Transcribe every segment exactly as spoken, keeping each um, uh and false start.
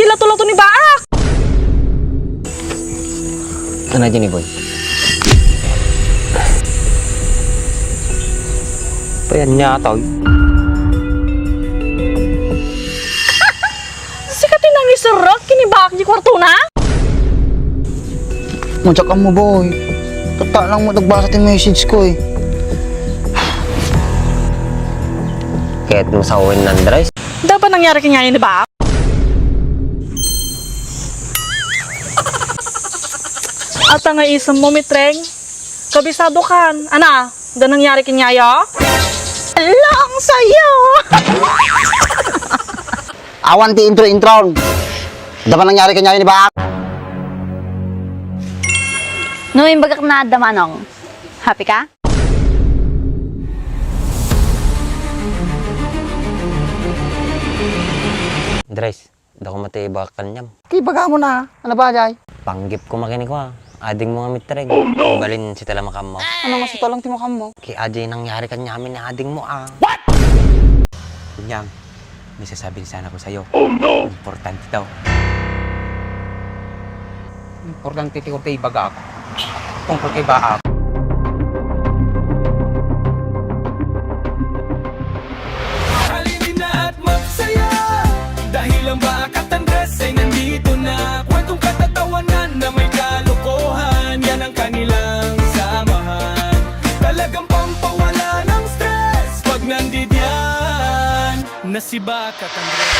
Ti latulato ni Baak. Ano dyan ni Boy? Payan niya, Toy. Sika ti nangiserrek ken ni Baak di kuartona? Madiak ammo, Boy. Tatta lang mo nagbasa ti message ko, eh. Ket masawen, Andres. Dapat nangyari kanya ni Baak? Ata nga isem mo, Mitreng? Kabisado kan. Ana, da nangyari kanya ya? Lang sayo! Awan ti intro-intron. Dapat nangyari kanya ni Baak? No, imbagak na adda, Manong. Happy ka? Andres, dako met ti ibagak kaniam. Ki, ibaga mo na. Ano ba, Jay? Panggep ko makinig ko, ah. Ading mo nga Mitreng. Oh, no! Balin sita lang makammo. Ano nga sita lang ti makammo? Ki, Ajay, nangyari kaniamin ni ading mo, ah. What? Kunyang, may sasabi sana ko sa'yo. Oh, no! Importante to. Importante ti kurte ibagak. Tungkol kay Baak. Halina at magsaya dahil ang Baak at Andres ay nandito na. Kwentong katatawanan na may kalokohan, yan ang kanilang samahan. Talagang pampawala ng stress pag nandidiyan na si Baak at Andres.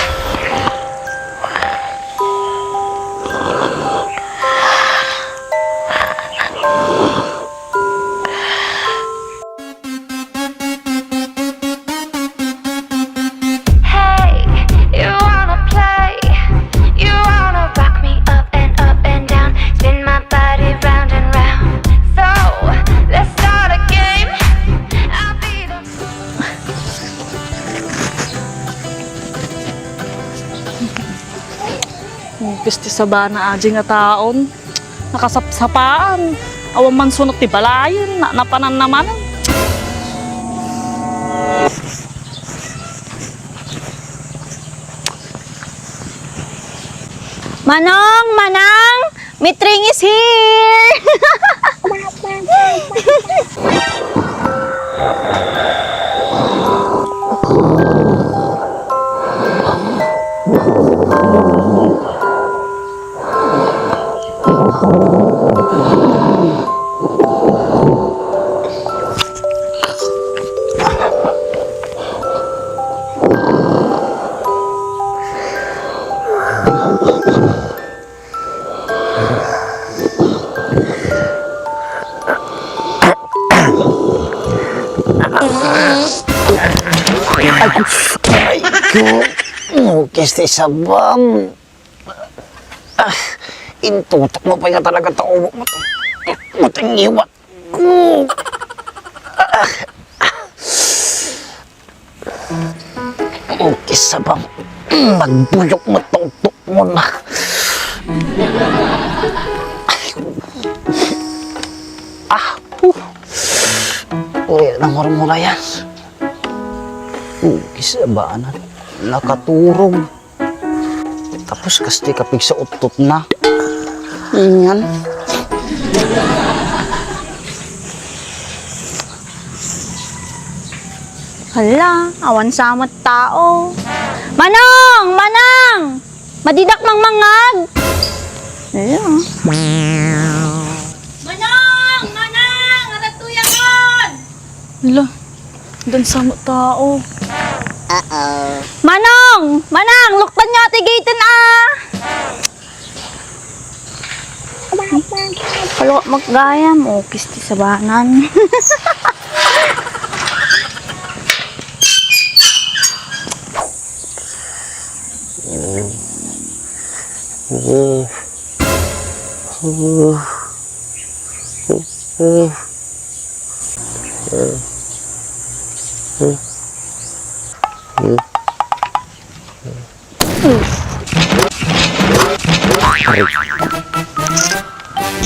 Hey, you wanna play? You wanna rock me up and up and down, spin my body round and round. So, let's start a game. I'll be the Ukis ti sabana, Ajay, nga taon. Nakasapsapaan. Awan man sunot ti balayen, na, napanan naman. Manong! Manang! Mitreng is here! Aray ko! Ukis ti sabam. Ah, intutok mo pa nga talaga ta ubo mo. Matingiwat ko. Ah, ah. Ukis sabam. Nagbuyok mo tungtok mo na. Ah, uh. Uy, namurmura yan. Ukis sabana. Nakaturog. Tapos kasta ti kapigsa uttot na. Yan. Hala, awan sa met tao. Manong! Manang! Madidak mangmangngag! Hala. Manong! Manang! Aratuyakon! Hala, dan sa met tao. Uh-oh. Manong! Manang! Luktan niyo ti gate-en, ah! Palo, maggayam. Ukis ti sabanan. Aray.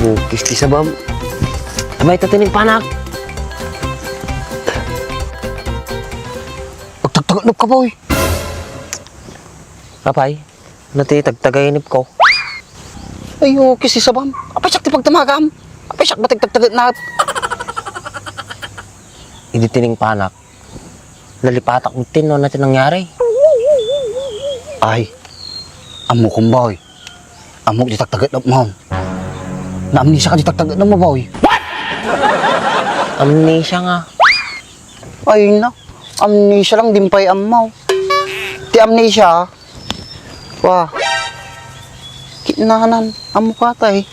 Ukis ti sabam. Abay, tatinig panak. Agtagtagalog ka, boy. Apay? Nati tagtagainipko. Ay, okay, si Sabam. Apay siak ti pagtamagam? Apay siak ba ti tagtagetnap? Idi tiningpanak, nalipatak metten no ania ti nangyari. Ay, ammok, Boy. Ammok ti tagtagetnap mo. Naamnesia ka ti tagtagetnap mo, Boy. Amnesia nga. Ay na, amnesia lang, di pay ammo. Ti amnesia, wa. Kinanan, ammo ka tay.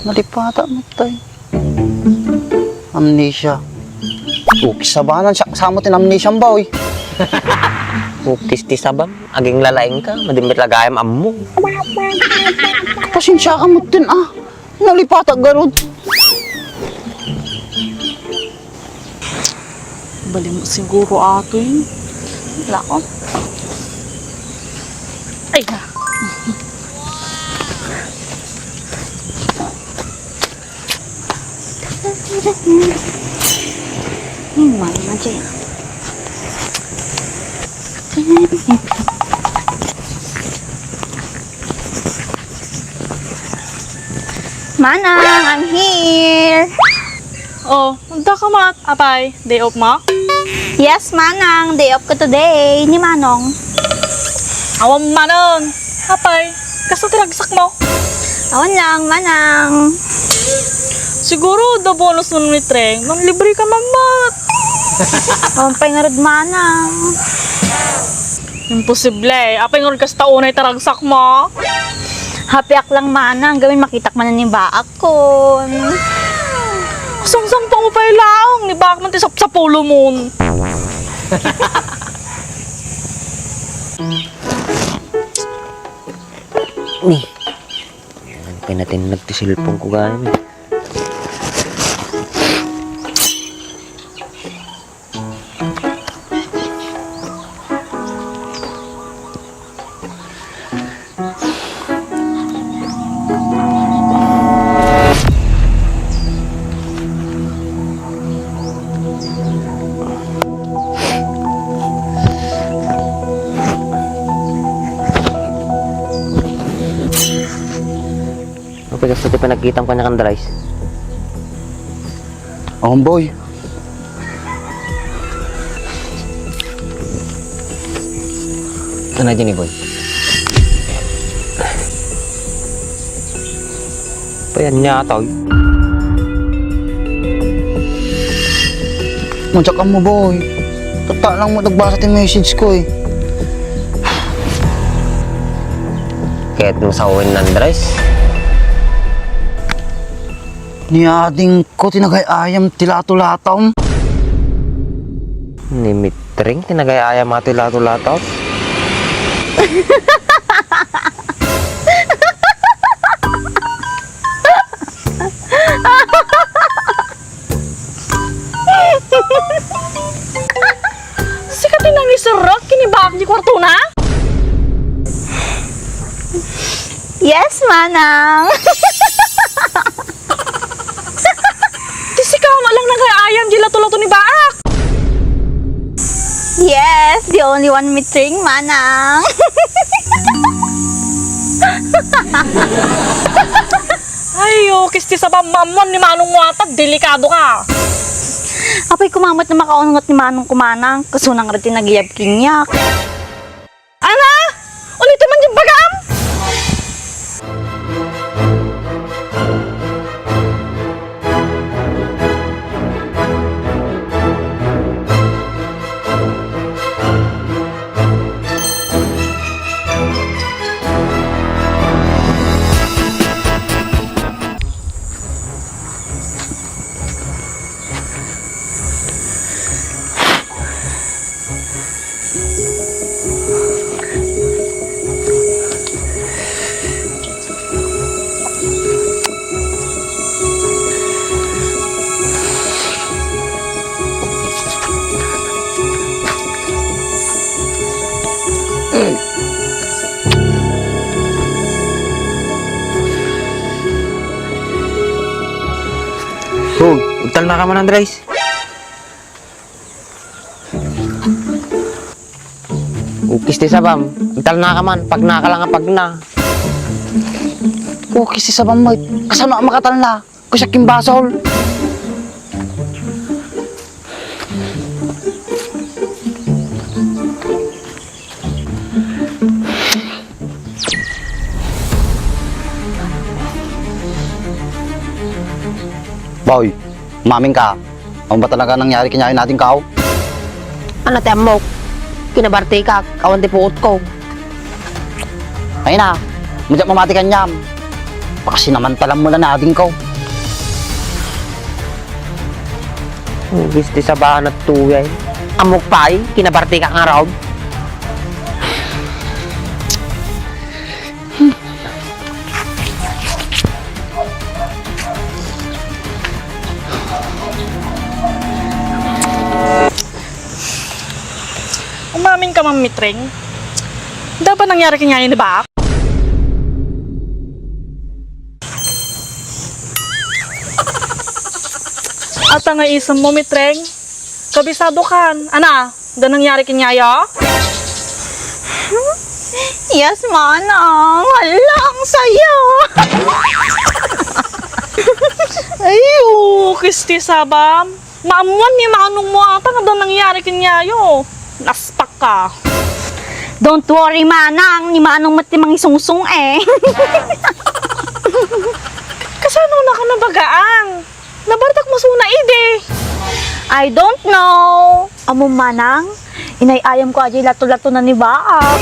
Nalipata mo tay. Amnesia. Ukis sabanan siya, samo ti amnesia, Boy. Ukis ti sabam, aging lalaing ka, madimbit lagayam ammo. Pasensya ka mo din, ah. Nalipata garud. Bali mo siguro ato yun. Wala ko. Ay na. Hmm, mali na dyan. Manang, I'm here. Oh, unta ka met, apay, day off mo? Yes, Manang, day off ko today, ni Manong. Awan, Manang. Apay, kasta ti ragsak mo? Awan lang, Manang. Siguro, the bonus mo ni Treng, manlibre ka man met. Awan pay ngarud, Manang. Imposible. Apay ngarud kasta unay ti ragsak mo? Happy ak lang, Manang, gamin makitak man ni baak. Kon. Sangsang pa mo pay laeng, ni baak man ti sapsapulomon. Ni. Ayan, pinatinag ti cellphone ko gayam, eh. Apay kasta ti panagkitam kaniak, Andres? Awan, Boy. Ano dyan, Boy? Payan niya, Toy. Madyakan mo, Boy. Tatta lang mo nagbasa ti message ko, eh. Kaya't masawin, Andres? Ni adingko ti nagay-ayam ti lato-latom. Ni Mitring ti nagay-ayam ti lato-latom. Sika ti nangiserrek ken ni baak ti kuartona? Yes, Manang. Ti sika met lang nagay-ayam diay lato-lato ni baak. Yes, the only one, Mitring, Manang. Ay, ukis ti sabam, ammuan ni Manong mo ata, delikado ka. Apay, kumamat na makaungot ni Manong ko, Manang. Kasuna nga ti nagyab kaniak. Ana? Ulitem man diay bagam? Oh, agtalna ka man, Andres. Ukis ti sabam. Italnaka man, pagnaka lang a pagna. Ukis ti sabam met. Kasano a makatalna? Kasiak ken basol. Boy, umaminka. Ano ba talaga nangyari kaniayo ni adingko? Ania ti ammok? Kinabartekak, awan ti puotko. Ay na, madiak mamati kaniam. Pakasinamantalam met la ni adingko. Ang gusto sa bahan at tuyay. Ammok pay, kinabartekak ngarud. Umaminka man, Mitreng. Ania ba nangyari kaniayo ni Baak? Ania nga isem mo, Mitreng? Kabisadokan. Ania, ania nangyari kaniayo? Yes, manang. Hala, ang saya. Ay, ukis ti sabam. Maammuan ni manong mo ata nga ania nangyari kaniayo. Naspakka. Don't worry, manang. Ni manong met ti mangisungsong, eh. Kasano naka nabagaan? Nabartek mo suna idi. I don't know. Ammom, manang, inay-ayamko a diay lato-latona ni Baak.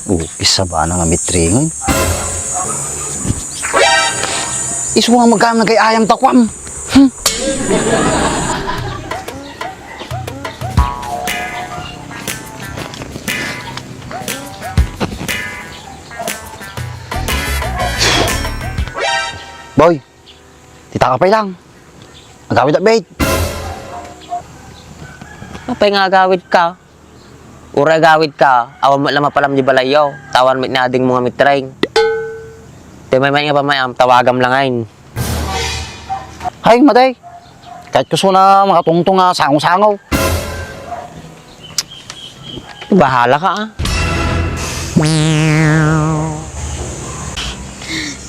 Oh, isa ba na nga mitringan? Isu nga magkano nagay-ayam ta, kuam? Hmm? Boy, ditak pay lang. Agawid a bait. Apay nga agawidka? Uray agawidka, awan met la mapalam di balayyo. Ta awan met ni adingmo nga mitring. Ti maymay nga pamayam, tawagam la ngayn. Hay, matay. Kahit kusona makatungtong nga sango-sango. Bahala ka, ah.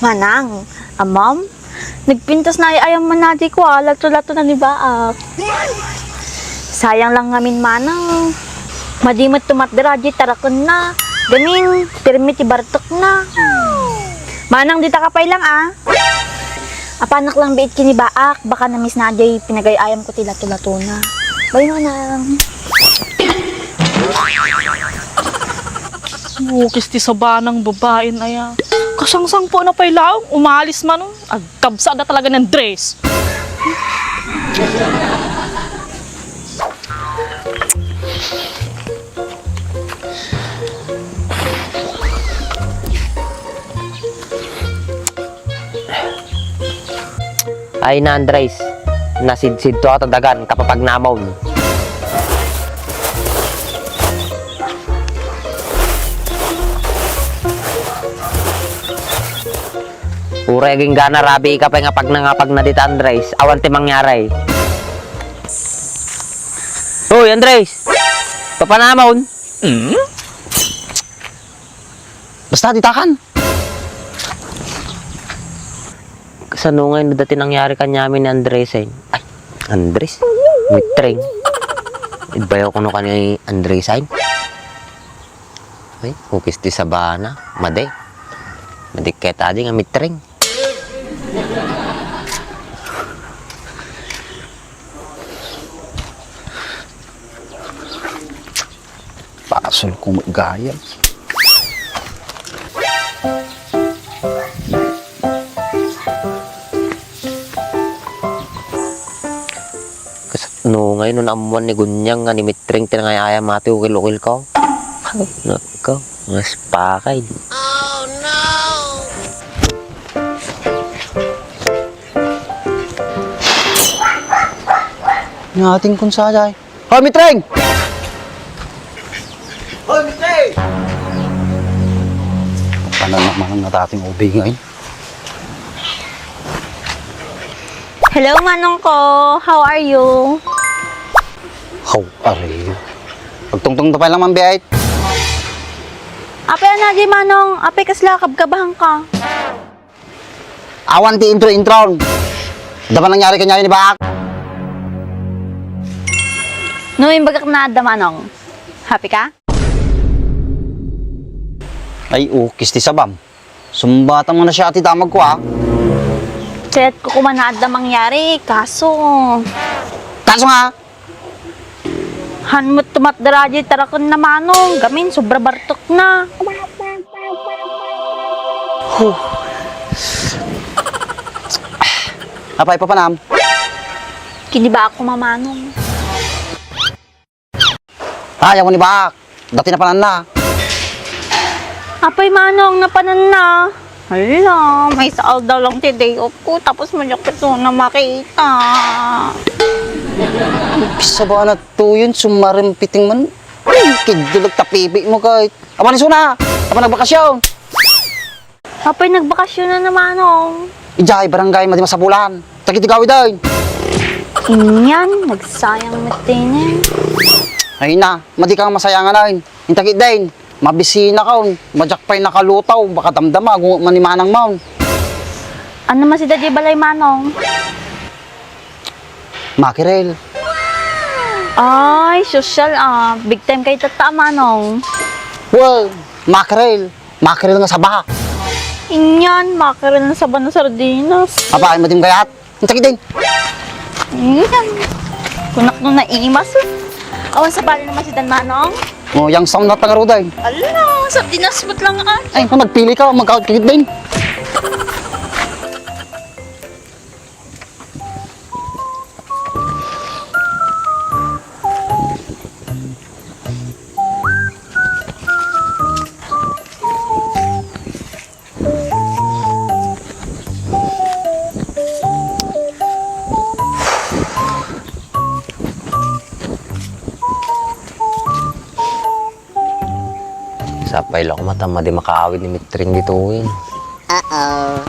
Manang, ammom, nagpintas nga ay-ayam man adiko, ah, lato-latona ni Baak. Sayang lang ngamin, manang. Madi met tumatder a diay tarakenna. Gamin, pirmi ti bartekna. Manang, ditak pay lang, ah. Apanak lang biit ken ni Baak, baka na-miss na diay pinagay-ayamko ti lato-latona. Bye, manang. Ukis ti sabana nga babaen aya. Kasangsangpetna pay laeng, umalis man, oh. Agkabsatda talaga ni Andres. Ay na, Andres, nasidsidto a ta dagan, kapapagnamon. Uray agingga na, rabii ka pay nga pagna nga pagna dita, Andres. Awan ti mangyari. Hoy, Andres! Papanamon? Hmm? Basta, ditakan. Kasano ngay no dati nangyari kaniami ni Andres, eh? Ay, Andres? Mitring. Ibayo ko no kani Andres, ay? Ay, ukis ti sabana. Madi. Madi ket adi nga mitring. Basol ko met gayam. Kasano ngay no naammuan ni Gunyang nga ni Mitring ti nangay-ayam a ti ukil-ukilko? Nako, mas pakay. Nga ating kunsayay. Hoy, Mitring! Hoy, Mitring! Paano naman ang natating ubingay? Hello, manong ko. How are you? Kaw, aray. Agtungtungto pay lang, Ma'am Biait. Apay, ania di, Manong? Apay, kasla kabkabahanka? Awan ti intro-intron. Adda man nangyari kaniayo ni Baak? No imbagak na adda, Manong, happy ka? Ay, ukis ti sabam. Sumbatan mo na siya ti damagko, a. Kayatko koma nga adda mangyari, kaso. Kaso nga? Haan met tumatdara diay tarakenna, Manong, gamin sobra bartekna. Huh. Apay, papanam? Ken ni Baak koma, Manong. Ay, awan ni Baak. Adda ti napananna. Apay, Manong, napananna? Hala, maysa aldaw lang ti day off ko, tapos madiak ket makita. Sabana to yun, sumarimpiting man. Ay, kidulog ta pipi mo kay. Awan ni Suna, apan nagbakasyon. Apay, nagbakasyon na naman, oh. Idiay barangay, madi masapulan. Dagiti gawid, ay. Inian, nagsayang met dayta. Ay na, madi ka masayangan, ay. Intagit din. Mabisina ka, oh. Madiak pay nakalutaw. Baka damdama, gu-, manimanang maon. Ania masidadi balay, Manong? Mackerel. Ay, sosyal, ah. Big time kay tatta, Manong. Well, mackerel. Mackerel nga saba. Inian, mackerel nga saba nga sardinas. Apay, madi kayat? Intagit din. Inian. Kunak no naimas. Awan sabali naman si Dan Manong. Oh, yang sound na tagaruday. Ala, sardinas met lang, ah. Ay, kung nagpili ka, magkaot ka din. Sapay la koma ta madi makaawid ni Mitring ditoy. Uh-oh.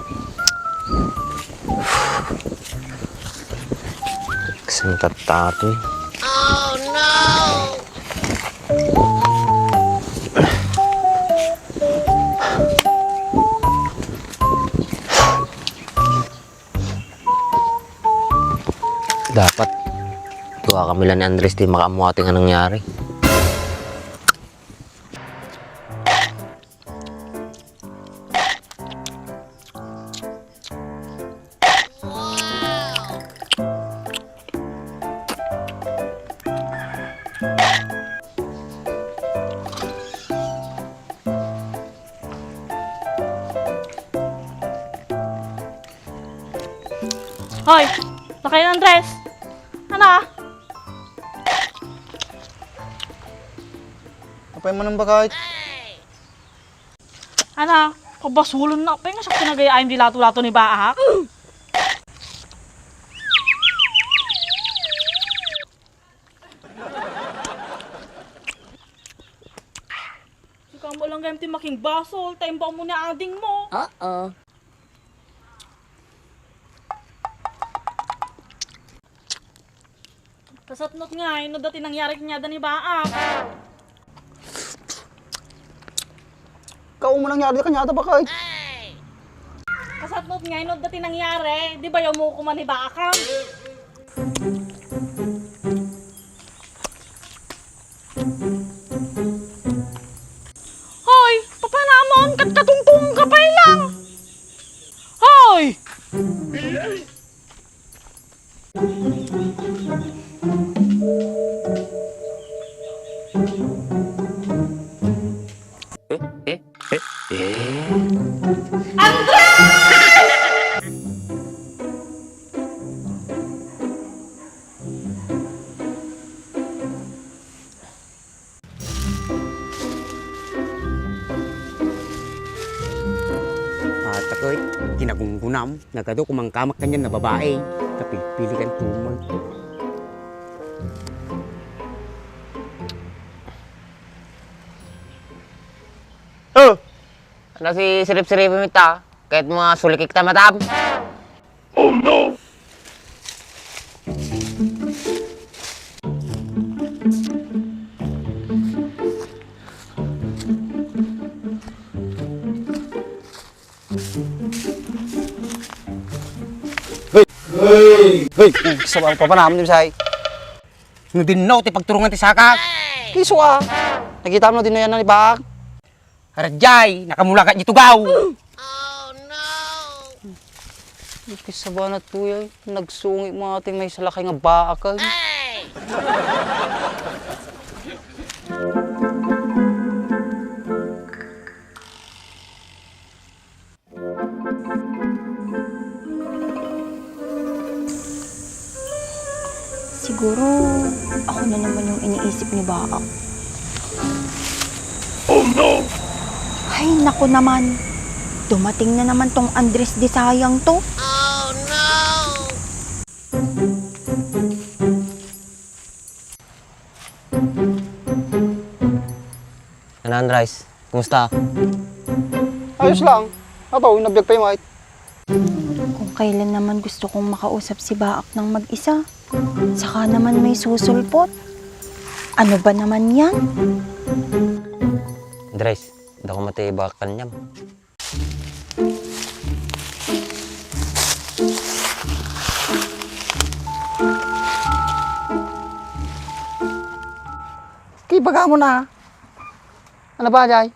Saan tattatoy? Oh, no! Dapat, dua kami la ni Andres ti makaammo ti nga nangyari. Hoy! Nakayan, Andres! Ano? Apay man ang bagay? Ano? Pabasulon na. Apay nga siya pinagayaan di lato-lato ni Baak? Sika mo lang gayam ti makingbasol, ta imbaw mo ni ading mo. Oo. Kasatnot ngay, no dati nangyari kanya da ni Baak. Kao mo nangyari kanya da bakay? Kasatnot ngay, no dati nangyari, di ba yaw mo kuman ni Baak? Hoy, papanamon, katkatungtong ka pa lang. Hoy! Eh, eh, eh, eh. Andres! At ako'y kinagunggunam, nagadu kumangkamak kanyan na babae, kapilpili kan tumag. Oh! Ano si sirip-sirip mo ita? Kahit mga sulikik ta matam? Oh no! Hoy, sa papanam ni Bisay. No dinno ti pagturungan ti saka. Kiso a. Nakita mo no dinno yan ni Bak? Arajay, nakamulakat ni tugaw. Kasabana tuya, nagsungit mo ating may salakay nga baak, ay. Siguro, ako na naman yung iniisip ni Baak. Oh no! Ay, naku naman. Dumating na naman tong Andres Disayang to. Oh no! Ano, Andres? Kumusta? Ayos lang. Abaw, inabiag pa yung white. Kung kailan naman gusto kong makausap si Baak ng mag-isa, saka naman may susulpot. Ano ba naman yan? Andres, dako mati Baak kaniam. Kibaga mo na. Ano ba, Jay?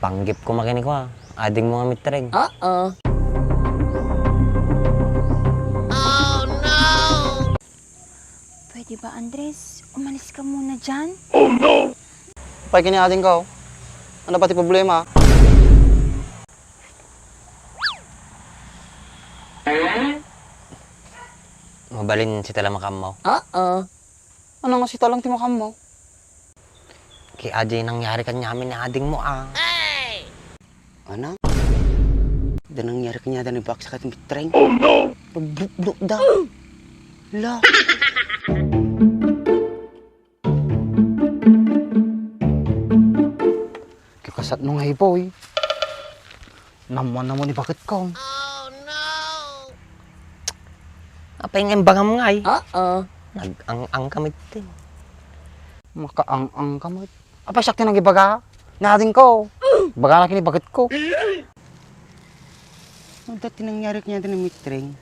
Panggep ko makinig ko, ah. Ading mo nga mitreng. Oo. Pwede ba, Andres? Umalis ka muna dyan? Pay kini ading ko. Ano ba ti problema? Mabalin sita lang makammaw. Oo. Ano nga sita lang ti makammaw? Kay ading nangyari kaniamin ni ading mo, ah. Ano? Da nangyari kaniada ni Baak saka ti mitreng? Oh no! Pagbuklok da. La. Kikasat no nga iboy. Namuan na mo ni bakit ko. Apay nga imbagam nga, eh. Oo. Nag-ang-ang kami, te. Makaang-ang kami. Apay siak ti nangibaga. Nading ko. Baga na kini bakit ko. Ano dati nangyari kanya din ang mitreng?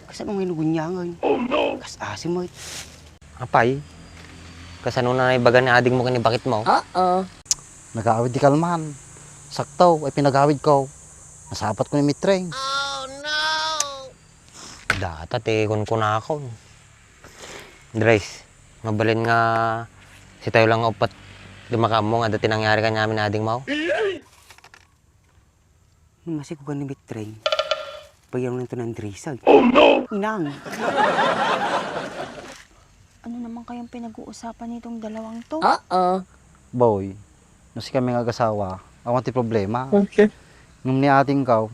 Kasano nga inugunyangan? Oh no! Kas asim mo. Apay, kasano na ibaga ni ading mo kani bakit mo? Oo. Nag-aawid di kalman. Sakto, ay pinag-awid ko. Nasapat ko ni mitreng. Oh no! Data ti kunkunakon. Andres, mabalin nga sitayo lang nga upat di makaammo nga dati nangyari kaniamin ading mo? Masikugan ni Mitreng. Payaw na ito ng Andres, ay. Oh no! Inang! Ano naman kayang pinag-uusapan nitong dalawang to? Oo. Boy, no si kami nga agasawa, awan ti problema. Okay. Ngem ni ading ko,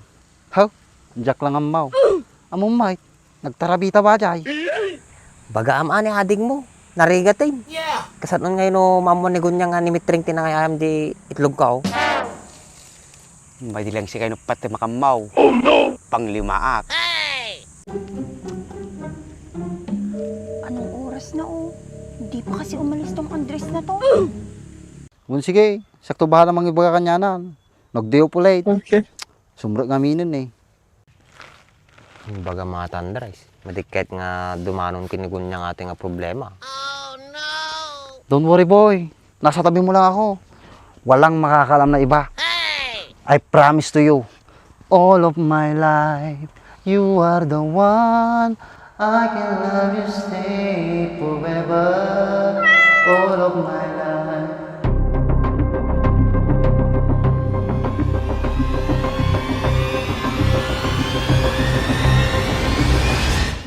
haw, diak lang ammaw. Ammo, Mike, nagtarabita ba, jay? Baga am-, ani ading mo, narigat, eh. Yeah. Kasano nga no, maammo ni Gunyang nga ni Mitreng ti nangayam di itlog ko. Madi lang si kayo pati makammaw. Oh no! Panglimaak. Anong oras na, oh? Di pa kasi umalis tong Andres na to. Wen, sige, sakto bahala mangibaga kanianan. Nagdiop ulit. Okay. Sumrek nga minen, eh. Baga mga Andres, madikket nga dumanon kini Gunyang ati nga problema. Don't worry, boy. Nasa tabi mo lang ako. Walang makakaalam na iba. I promise to you, all of my life, you are the one. I can love you, stay forever, all of my life.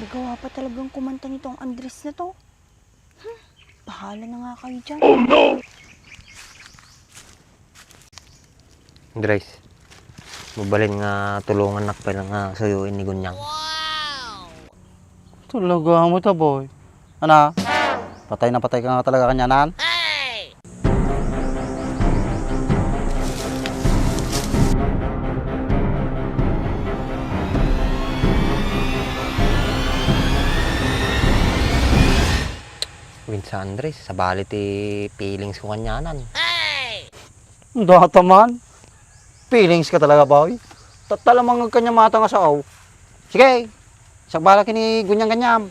Nagawa pa talagang kumanta nitong Andres na to. Hmm, bahala na nga kayo dyan. Oh no! Andres, mabalin nga tulungan nak pala nga suyuin ni Gunyang. Talaga mo ta, boy. Ana? Patay na patay ka nga talaga kanianan? Wen, Andres, sabali ti feelings ko kanianan. Data man. Feelings ka talaga, boy. Tatta lamang kaniam ata nga sao. Sige, sakbala ken ni Gunyang kaniam.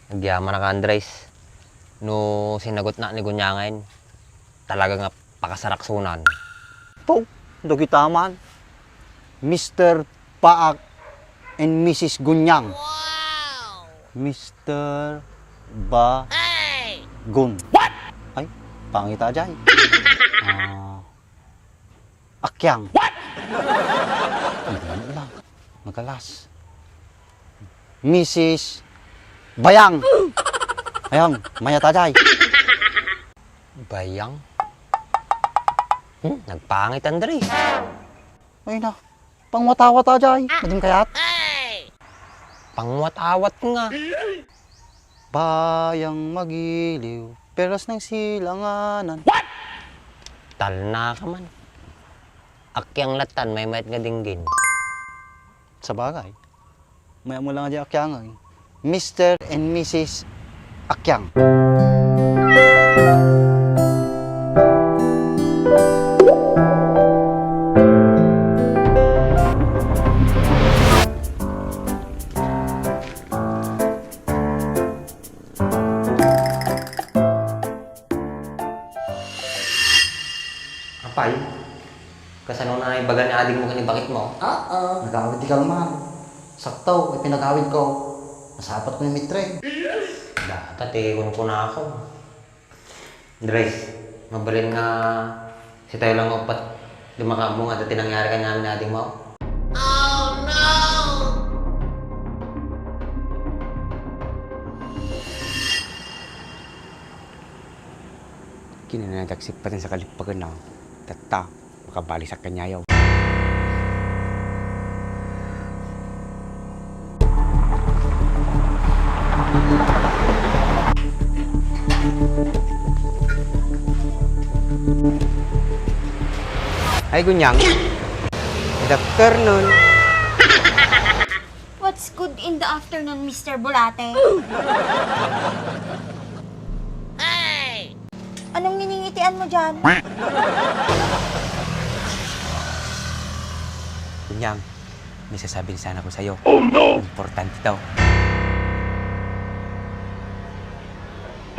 Agyamanka, Andres. No sinagutna ni Gunyangen, talaga nga pakasaraksongan. Pau, dagita man. Mister Baak and Missus Gunyang. Mister Bagun. Ay, pangita jay. Ah, Akyang. Hindi lang. Magalas. Missus Bayang. Ayang, mayat ajay. Bayang? Hmm, nagpangit, Andres. Ay na, pangwat-awat ajay. Madim kayat? Pangwat-awat nga. Bayang magiliw, perlas ng silanganan. Talna ka man. Akyang latan, maymayat nga dinggin. Sabagay. Mayat mo lang di akyang, eh. Mister and Missus Akyang. Apay, kasano na ibaga ni ading mo ken ni baketmo? Oo. Nagawid ti kalman. Sakto, ipinagawid ko. Nasapat ko ni Mitre. Data ti kunkunako. Andres, mabalin nga sitayo lang nga uppat di makaammo nga adda ti nangyari kaniamin ni ading mo? Oh, no! Kinanadaksit pa sa kalippagan na. Tatta, makabalisak kaniayo. Ay, Gunyang. Good afternoon. What's good in the afternoon, Mister Bulate? Anong niningitian mo dyan? Gunyang, may sasabihin sana ako sa'yo. Oh, no! Importante to.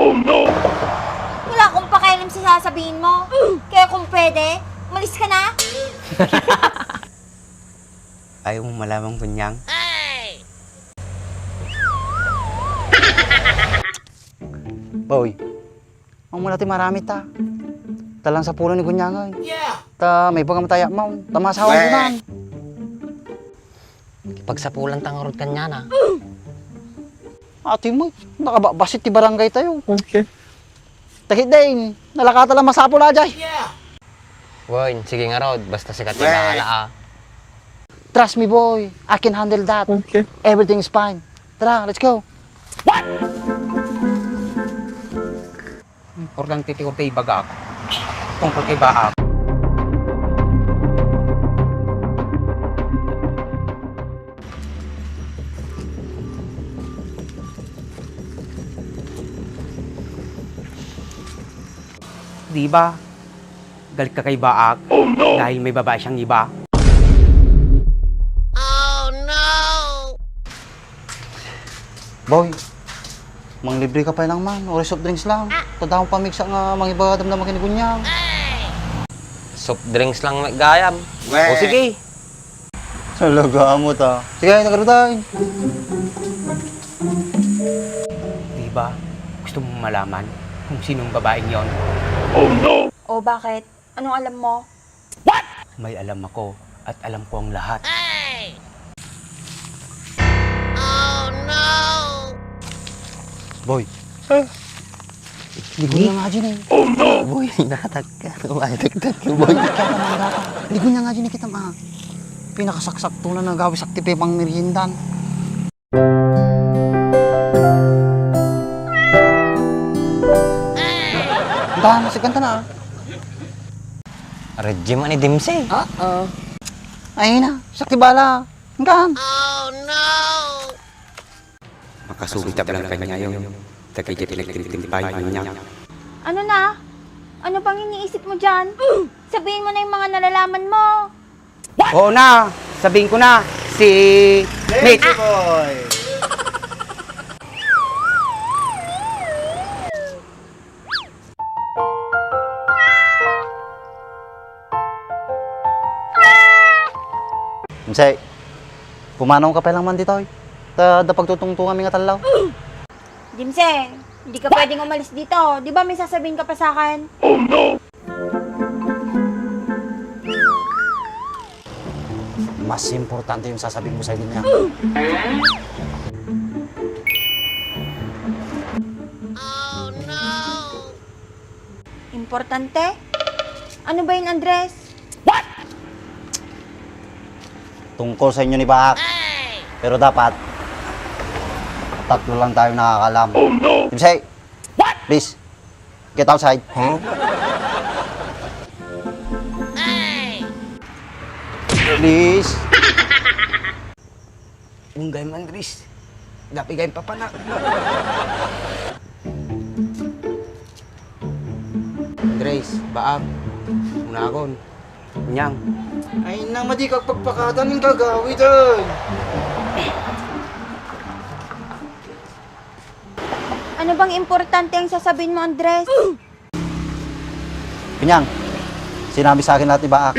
Oh, no! Wala akong pakialam sa sasabihin mo. Kaya kung pwede, umalis ka na. Ayaw mo malaman, Gunyang? Boy, ang mula ti marami ta. Talang sapulan ni Gunyang, ay. Yeah! Ta, may baga mataya mo. Ta, masawa mo na. Pagsapulan ta ngarud kaniana. Ati mo, nakababasit ti barangay tayo. Okay. Takit din, nalakata lang masapul ajay. Boy, sige ngarud, basta sika ti bahala, ah. Trust me, boy, I can handle that. Okay. Everything is fine. Tara, let's go. Importante ti urte ibagak. Tungkol kay Baak. Di ba? Galit ka kay Baak dahil may babae siyang iba? Boy, manglibre ka pay lang man, uray soft drinks lang. Ta damo pamigsa nga mangiba damdama ken ni Gunyang. Soft drinks lang met gayam. O sige. Talaga mo ta. Sige, nagarutan. Di ba? Gusto mong malaman kung sinong babaeng yon? Oh, no! O, bakit? Anong alam mo? May alam ako at alam ko ang lahat. Boy. Ligo na nga dyan eh. Boy, nakatag ka. Umayatag ka, boy. Ligo na nga dyan eh kita, ma. Pinakasaksak to na nagawi sakti pe pang meriendan. Dahan, siganta na, ah. Regime ni Dimsey. Oo. Ay na, sakti bala. Hanggang. Makasugid lang kaniayo. Dagiti pinagtimtimpay niya. Ano na? Ano pang iniisip mo dyan? Sabihin mo na yung mga nalalaman mo. Oo na, sabihin ko na, si Mitch. Boy. Jimsy, pumanawka pay lang man ditoy. Ta, da pagtutungtungami nga tallaw. Jimsy, hindi ka pwedeng umalis dito. Di ba may sasabihin ka pa sa akin? Mas importante yung sasabihin ko sa'yo niya. Importante? Ano ba yun, Andres? Tungkol sa inyo ni Baak. Pero dapat, tatlo lang tayo nakakaalam. Jimsy, please, get outside. Please. Unggay man, Andres. Dapi gayam papanak. Andres, Baak. Unakon. Nyang. Ay, nang madi kagpagpakatan yung gagawid, ay. Ano bang importante ang sasabihin mo, Andres? Pinyang, sinabi sa akin lahat ni Baak.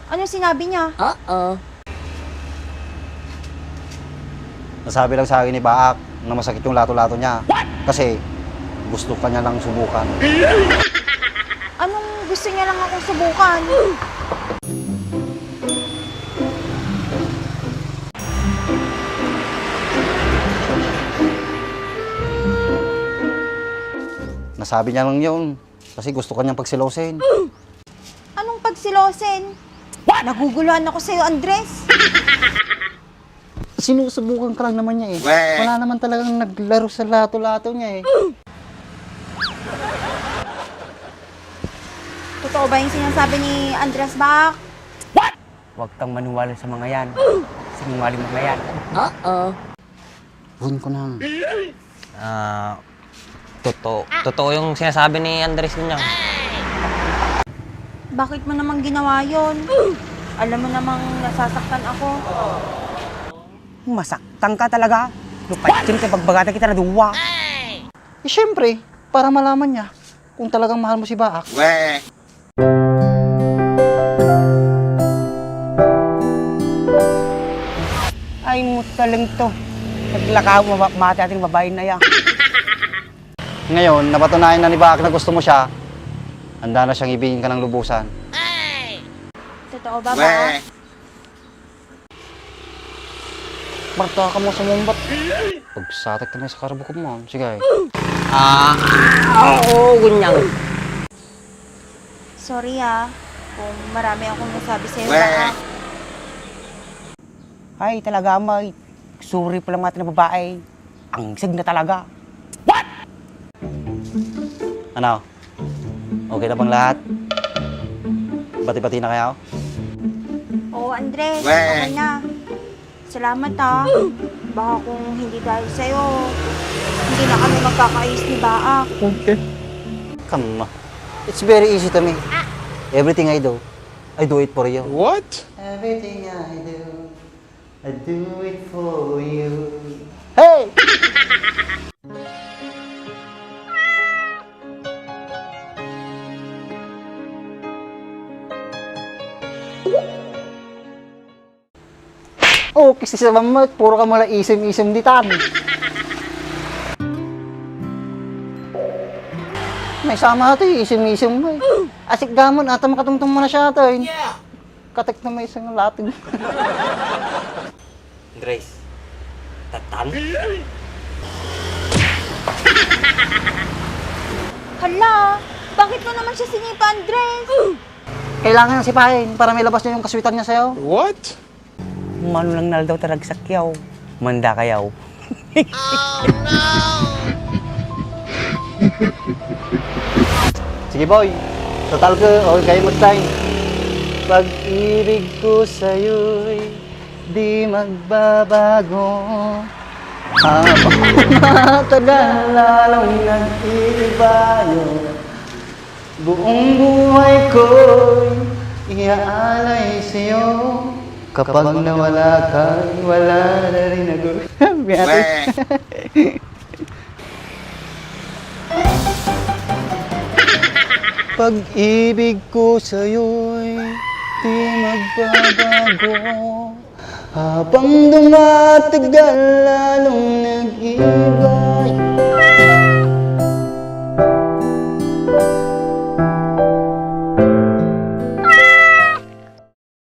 Ano sinabi niya? Uh-oh. Nasabi lang sa akin ni Baak na masakit yung lato-lato niya. Kasi gusto ka niya lang subukan. Anong gusto niya lang akong subukan? Nasabi niya lang yun kasi gusto ka niyang pagsilosin. Anong pagsilosin? Naguguluhan ako sa'yo, Andres. Sinusubukan ka lang naman niya eh. Weh. Wala naman talagang naglaro sa lato-lato niya eh. Totoo ba yung sinasabi ni Andres, Baak? Huwag kang maniwala sa mga yan. Sinungaling mga yan. Uh-oh. Buhin ko na. Ah, totoo. Totoo yung sinasabi ni Andres, Gunyang. Bakit mo naman ginawa yun? Alam mo namang nasasaktan ako. Masaktan ka talaga. Lupad yun kay pagbagatan kita na duwa. Eh, syempre, para malaman niya kung talagang mahal mo si Baak. Weh. Ay, mutaling to. Naglakaw mo, ma-, mati ating babae na yan. Ngayon, napatunayan na ni Baak na gusto mo siya. Handa na siyang ibigin ka ng lubusan. Totoo ba, Baak? Marta ka mo sumumbat. Pagsatak na sa karabukop mo. Sige. Ah, oo, Gunyang. Sorry ah, kung marami akong nasabi sa'yo, Baak. Ay, talaga, may sorry pala mga na babae. Ang sig na talaga. Ano? Okay na bang lahat? Bati-bati na kayo? Oo, Andres. Okay na. Salamat, ah. Baka kung hindi dahil sa'yo, hindi na kami magkakaayos ni Baak. Okay. Come on. It's very easy to me. Everything I do, I do it for you. What? Everything I do, I do it for you. Hey! Oh, kasi sa mamat, puro ka mala isim-isim ditan. May sama ito, isim-isim mo eh. Asik gamon, ata makatungtong mo na siya ito eh. Katek na may isang latig. Andres, tatan? Hala, bakit mo naman siya sinipa, Andres? Kailangan ng sipain para may labas niya yung kaswitan niya sa'yo. What? Mano lang naldaw taragsak yaw. Manda kayaw. Sige, boy. Total ko, okay kayo mag-time. Pag-ibig ko sa'yo'y di magbabago. Habang matagal, lalong nag-iiba yun. Buong buhay ko'y Aalay sa'yo. Kapag nawala ka, wala na rin ako. Biyati. Pag-ibig ko sa'yo'y di magbabago. Habang dumatagal, lalong nag-iba.